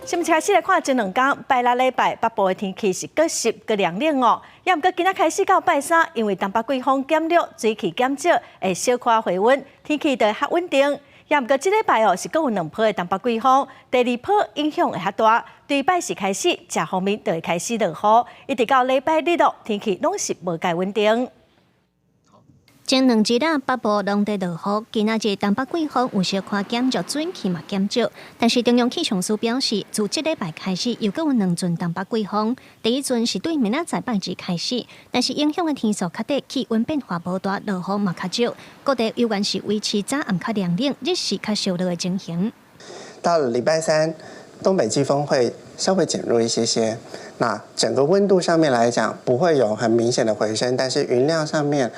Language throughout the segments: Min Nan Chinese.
新聞開始來看前兩工拜六禮拜北部的天氣是閣濕閣涼冷哦。也毋過今仔開始到拜三，因為東北季風減弱，水汽減少，會小可回溫，天氣就會較穩定。也毋過這禮拜哦是閣有兩波的東北季風，第二波影響會較大。對拜四開始，這方面就會開始落雨，一直到禮拜日咯，天氣攏是無蓋穩定。前兩日啊，北部攏佇落雨，今仔日東北季風有小可減弱，水汽嘛減少。但是中央氣象署表示，自這禮拜開始，又閣有兩陣東北季風。第一陣是對明仔載拜二開始，但是影響的天數較短，氣溫變化無大，落雨嘛較少。各地猶原是維持早暗較涼冷，日時較燒熱的情形。到了禮拜三，東北季風會稍微減弱一些些。那整個溫度上面來講，不會有很明顯的回升，但是雲量上面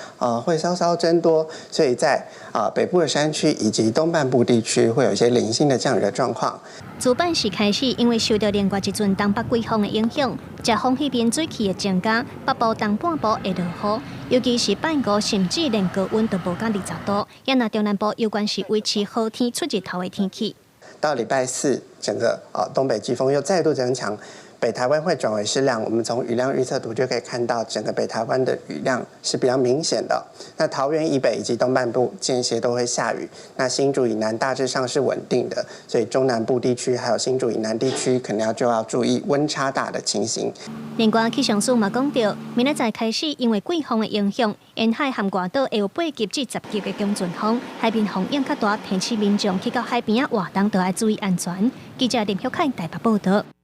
會稍稍增多，所以在北部的山區以及東半部地區會有一些零星的降雨的狀況。自拜四開始，因為受到另外一陣東北季風的影響，颱風彼邊水汽會增加，北部東半部會落雨，尤其是拜五甚至連高溫都無到20度。也若中南部猶原是維持好天出日頭的天氣。到禮拜四，整個東北季風又再度增強。北台灣會轉為濕涼，我們從雨量預測圖就可以看到，整個北台灣的雨量是比較明顯的。那桃園以北以及東半部間歇都會下雨，那新竹以南大致上是穩定的，所以中南部地區還有新竹以南地區可能就要注意溫差大的情形。另外，氣象署嘛講著，明仔載開始，因為季風的影響，沿海和外島會有8級至10級的強陣風，海面風湧較大，提醒民眾去到海邊仔活動都愛注意安全。記者林旭凱台北報道。